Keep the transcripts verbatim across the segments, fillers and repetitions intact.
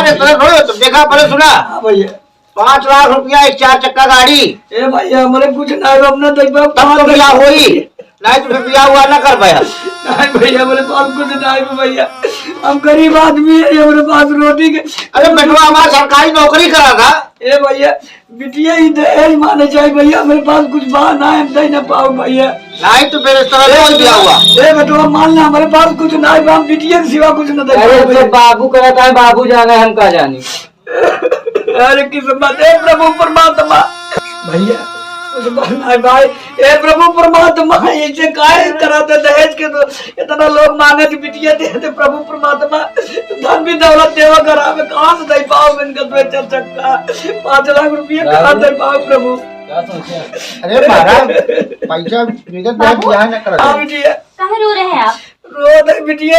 अरे, तोरे थोड़े होत, देखा, पहले सुना। हाँ भैया। पाँच लाख रुपया, एक चार चक्का गाड़ी। ए भैया, हमरे कुछ ना हो, अपना देख बा, तब तो बियाह होई, नहीं तो फिर बियाह हुआ ना कर पाया। नहीं भैया, हमरे पास कुछ ना हो भैया, हम गरीब आदमी है, हमरे पास रोटी के अरे बेटवा, हमार सरकारी नौकरी करा था। ए भैया, बिटिया ही दहेज माने चाहिए भैया, हमरे पास कुछ बा ना, हम दे ना पाओ भैया। नहीं तो फिर इस तरह से बियाह हुआ। ए बेटवा, मान ला, हमरे पास कुछ ना है, हम बिटिया के सिवा कुछ ना दे अरे, पाओ जब भैया। बाबू कहता है, बाबू जाना है, हम का जानी। अरे किस्मत, ए प्रभु परमात्मा, भैया, कुछ बा ना है भाई, ए प्रभु परमात्मा, ऐसे काहे कराते दहेज के तो इतना लोग मांगे कि बिटिया दे दे, प्रभु परमात्मा, धन भी दौलत देवा करा, मैं कहाँ से दे पाओ इनका दो चार चक्का, पाँच लाख रुपया कहाँ दे पाओ प्रभु? क्या समस्या है? अरे महाराज, पैसा बिगत बाबू? बियाह न करा हाँ दे। बिटिया। काहे रो रहे हैं आप? रो दे बिटिया,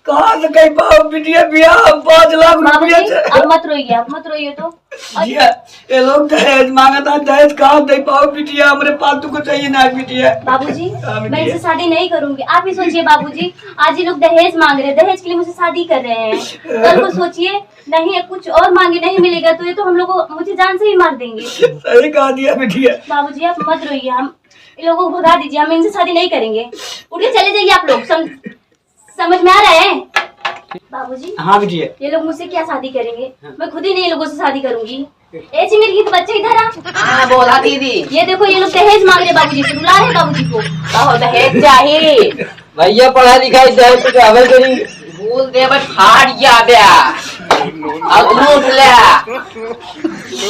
कहाँ से कहीं पाओ बिटिया, बियाह हम पाँच लाख रुपया बाबूजी, से। आप मत रोइए, आप मत रोइए तो। और बिटिया, ये लोग दहेज मांगता, दहेज कहाँ दे पाओ बिटिया, हमरे पालतू को चाहिए ना बिटिया। बाबूजी, हाँ, मैं बिटिया। इनसे शादी नहीं करूंगी, आप ही सोचिए बाबूजी, आज ये लोग दहेज मांग रहे हैं, दहेज के लिए मुझसे शादी कर रहे हैं, कल को सोचिए नहीं, कुछ और मांगे, नहीं मिलेगा तो ये तो हम लोग को, मुझे जान से ही मार देंगे। सही कहा दिया बिटिया। बाबूजी, आप मत रोइए, हम इन लोगों को भगा दीजिए, हम इनसे शादी नहीं करेंगे। उठ के चले जाइए आप लोग, सम-, समझ में आ रहा है? बाबूजी, हाँ बिटिया। ये लोग मुझसे क्या शादी करेंगे? हाँ। मैं खुद ही नहीं इन लोगों से शादी करूंगी। ए चिमिर की तो बच्चा इधर आ। हाँ, बोला दीदी। ये देखो, ये लोग दहेज मांग रहे बाबूजी से, बुला रहे बाबूजी को। कहो, दहेज चाहिए। भैया, पढ़ा लिखा इधर तो क्या हवल करी? बोल दे बस, फाड़ गया बे। अब लूट ले।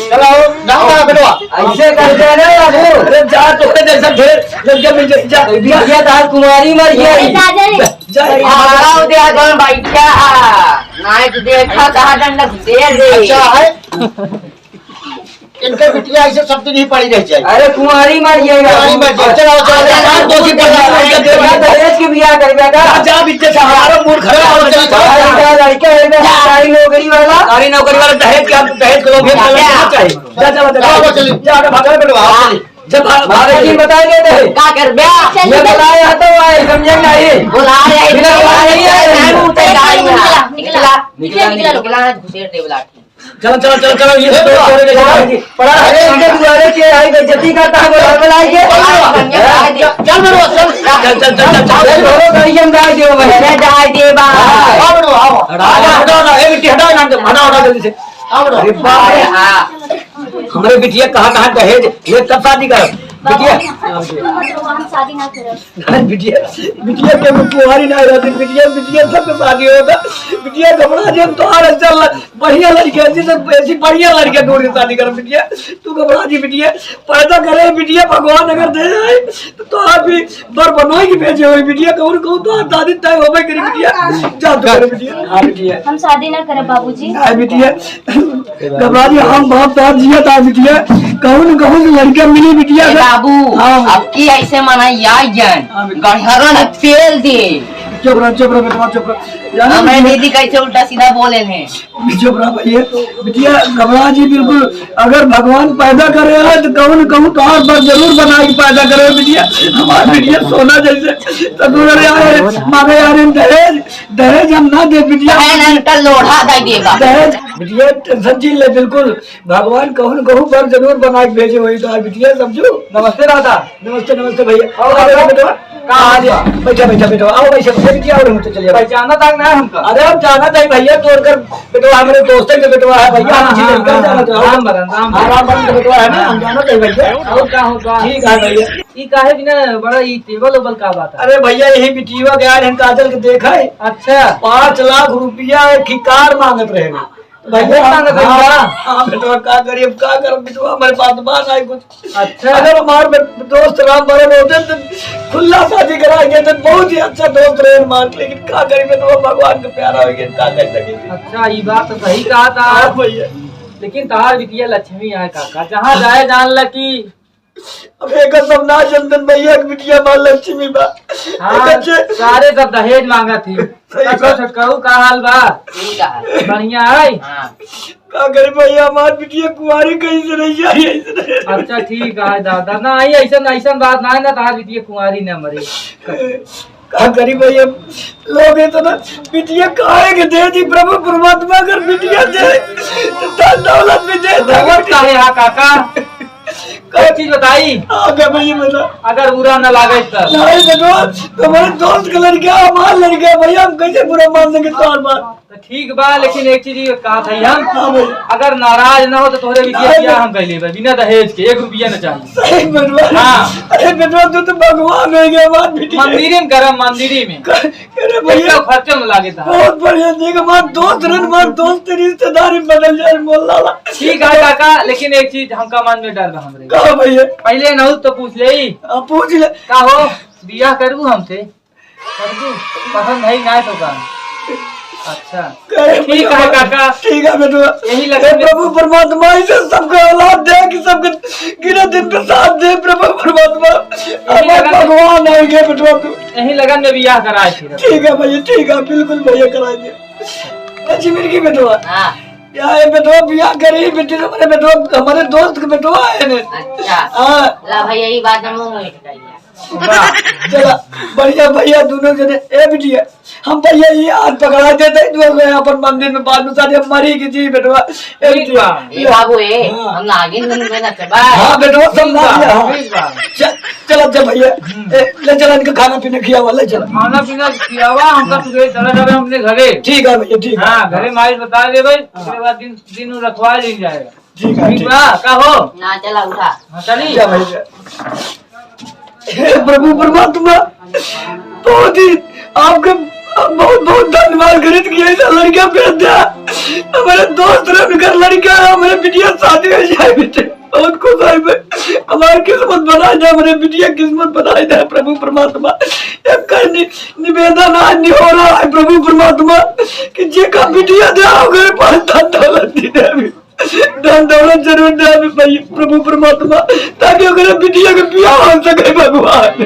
चलो, जाओ, जाओ, बेटवा। ऐसे करते हैं ना बाबू। अरे जा, तोरे जैसा ढेर लड़के मिल जाए, जा, जा। बिटिया तार कुमारी मर गई। जा, जा, जा। जा। आओ दे, अगर बैठा। नाइट देखा, कहाँ डंडा दे दे। अच्छा है। इनका बिटिया ऐसे सब दिन ही पड़ी रह जाए। अरे कुंवारी मर जाएगा। कुंवारी मर जाए। चलो, चलो, चलो, चलो, दोषी पड़ जाओ। दहेज के बियाह करेगा का? जा, जा, बिटिया से हमारा मूड खराब हो जाए। चलो, चलो, चलो। लड़का है ना, सरकारी नौकरी वाला। सरकारी नौकरी वाला दहेज का, दहेज को लोग भेज देना चाहिए। जा, चलो, चलो। चलो, चलो। जा, आगे भाग, बेटवा, आओ, चलो। जब भाग, भाग, भाग जी, बता देते हैं। का कर बे? ये बुलाए हैं तो आए, समझे नहीं? बुला रहे हैं। बिना बुलाए नहीं आए। नहीं उठे गाड़ी में। निकला, निकला, निकला, निकला, निकला, निकला, निकला, निकला, घुसेड़ दे बुला। चलो, चलो, चलो, चलो, ये तो छोड़ के जाओ। पड़ा है, इनके दुआरे के आई बेइज्जती करता है, बोला, बोला, ये। चल, चल, चल, चल। चल, चल, चल, चल। चल, चलो, गाड़ी हम गाड़ दियो, भाई। अरे, जाए दे, बा। हाँ, आओ, आओ। हटा, हटा, हटा, हटा, ए, बिट्टी, हटा, हटा, हटा, हटा, जल्दी से। आओ, अरे, बाप रे। हाँ। हमरे बिटिया कहाँ, कहाँ दहेज, ये कब शादी करब? बाबा, बिटिया। हम शादी ना करब। नहीं, बिटिया, बिटिया के कुंवारी ना रहती, बिटिया, बिटिया सब के शादी होता। बिटिया घबरा जे, तोहार चल, बढ़िया लड़के, ऐसी सब, ऐसी बढ़िया लड़के ढूंढ के शादी कर बिटिया। तू घबरा जी बिटिया, पैदा करे बिटिया, भगवान अगर दे जाए तो, तो आप भी बर बनोई के भेजे होई बिटिया। कहूँ न कहूँ तो आप दादी तय होबे करी बिटिया। जा तू करे बिटिया। हाँ बिटिया। हम शादी ना करे बाबूजी। हाँ बिटिया, घबरा जी, हम बाप साथ जिया था बिटिया। कहूँ न कहूँ से लड़का मिली बिटिया। ए बाबू, हाँ। अब की ऐसे मनाई आई जान, हाँ बिटिया। गढ़हरा न पेल दे। चुप रह, चुप रह बेटवा, चुप रह। जाना हमरे बिटिया। दीदी कैसे उल्टा सीधा बोले हैं। चुप रहा भैया, बिटिया घबरा जी बिल्कुल। अगर भगवान पैदा करे है तो कहूँ न कहूँ तोहार बर जरूर बना के पैदा करे बिटिया। हमार बिटिया सोना जैसे ससुर आए, मांगे आ रहे दहेज, दहेज हम ना दे बिटिया। बहन अंकल लोढ़ा दे देगा। दहेज बिटिया टेंशन जी ले बिल्कुल, भगवान कहूँ न कहूँ बर जरूर बना के भेजे वही तोहार बिटिया समझू। नमस्ते दादा। नमस्ते, नमस्ते भैया। और आओ, दादा? बेटवा। कहाँ आ गया? बैठा, बैठा, बैठा। आओ, बैठा, बैठा, बैठा, आओ, हम तो चलिए। पहचाना था ना हमका? अरे, हम जाना था भैया, तोर कर बेटवा हमरे दोस्ते के बेटवा है भैया, हाँ, हम जी हाँ, लड़का हाँ, जाना था। राम बरन, राम हाँ, बरन। राम बरन के बेटवा है ना, हम जाना था भैया। और का होता? ठीक है भैया। ई काहे बिना बड़ा ई टेबल ओबल का बात है? अरे भैया, यही बिटिया के आए रहन काजल के देखा है। अच्छा। पाँच लाख रुपया एक ही कार मांगत रहे। भैया, हाँ, हाँ, हाँ। हाँ, बेटवा, का करी, अब का करब, बेटवा, हमारे पास बा नहीं कुछ। अच्छा। अगर हमारे बे-, दोस्त राम भरत होते तो खुला शादी करा के तो बहुत ही अच्छा दोस्त रहे हमारे, लेकिन का करी, बेटवा, भगवान का प्यारा हो गया, का कर सके। अच्छा, ये बात तो सही कहा था। हाँ, भैया। लेकिन तहार बिटिया लक्ष्मी है, काका, जहाँ जाए जान ला कि अब एक सब ना जनतन भैया, एक बिटिया माँ लक्ष्मी बा। हाँ, एक अच्छे सारे सब दहेज मांगत ही। सही बात। छोटकऊ का हाल बा? ठीक है। बढ़िया है? हाँ। का करी भैया, हमार बिटिया कुंवारी कहीं से रही जाए, ऐसे रहे। अच्छा, ठीक है दादा, ना, आई ऐसन, ऐसन बात ना है ना, तहार बिटिया कुंवारी ना मरे। का करी भैया, लोग है तो ना, बिटिया काहे के दे दी प्रभु परमात्मा, अगर बिटिया दे तो धन दौलत भी दे दे। रोवत काहे हा काका? एक चीज बताई, आगे भैया बता। अगर बुरा न लागे तो। नहीं बेटवा, तुम्हारे दोस्त का लड़का, हमारा लड़का है भैया, हम कैसे बुरा मान सके तुम्हार बात? तो ठीक बा, लेकिन एक चीज ये कहा था हम, हाँ भैया। अगर नाराज ना हो तो तोहरे बिटिया नहीं, बियाह हम कर लेबे बिना दहेज के, एक रुपया न चाहिए। सही बेटवा। हाँ। अरे बेटवा, तू तो भगवान हो गया, बात बिटिया। मंदिर में करम, मंदिर में। अरे भैया, एकदम खर्चा में लागे था। बहुत बढ़िया, देख, हमार दोस्त रहन, हमार दोस्त रिश्तेदारी बदल जाए, मोल लाला। ठीक है काका, लेकिन एक चीज हमका मन में डर बा हमरे। का भैया? पहले नहुत तो पूछ ले। हाँ, पूछ ले। का हो, बियाह करबू हमसे? करबू? पसंद है ना तो का? अच्छा। अरे ठीक भैया, है काका। ठीक है बेटवा। यही लगन ए में प्रभु परमात्मा, इसे सबका औलाद दे कि सबके गिरे दिन पे साथ दे प्रभु परमात्मा। यही हमार लगन में भगवान आ गए बेटवा तू। यही लगन में बियाह कराए फिर। ठीक है भैया, ठीक है, बिल्कुल भैया कराए दे। अच्छी मिर्गी बेटवा। हाँ। या ये बेटवा बियाह करी, बेटी हमारे बेटवा, हमारे दोस्त के बेटवा है ने। अच्छा। हाँ। ला भैया, ये बात हम लोग नहीं बताइए। वाह। चला, बढ़िया भैया, दोनों जने, ए बिटिया, हम भैया ये हाथ पकड़ा देते हैं, दोनों यहाँ पर मंदिर में बाद में सारे मरी की जी बेटवा। ए ठीक बिटिया। बा। ए बाबू, ए, हाँ। हम नागिन में ना चबा। हाँ बेटवा, सब ठीक बा, नागिन, हाँ। ठीक बा। चल, चल, अब जा भैया। हम्म। ए, ले चला इनका खाना पीना खियावा, ले चला। खाना पीना खियावा, हमका हाँ। सुबह चला जावे अपने घरे। ठीक है भैया, ठीक है। हाँ, घरे माई बता दे भाई, हाँ। उसके बाद दिन, दिन रखवा ली जाएगा। ठीक है, ठीक ठीक। बा, का हो? ना, चला उठा। हाँ, चली। जा भैया। हे प्रभु परमात्मा, बहुत ही आपके बहुत बहुत धन्यवाद करित कि ऐसा लड़का भेज दिया। हमारे दोस्त रहे, उनकर लड़का है, हमारे बिटिया शादी हो जाए बेटे। बहुत खुश है मैं। हमारी किस्मत बनाए दे, हमारे बिटिया किस्मत बनाए दे प्रभु परमात्मा। एक करनी निवेदन आज नहीं हो रहा है प्रभु परमात्मा कि जेका बिटिया दे, ओकरे पास धन दौलत दी दे अभी। धन दौलत जरूर दे अभी भाई प्रभु परमात्मा, ताकि ओकरे बिटिया के बियाह हो सके भगवान।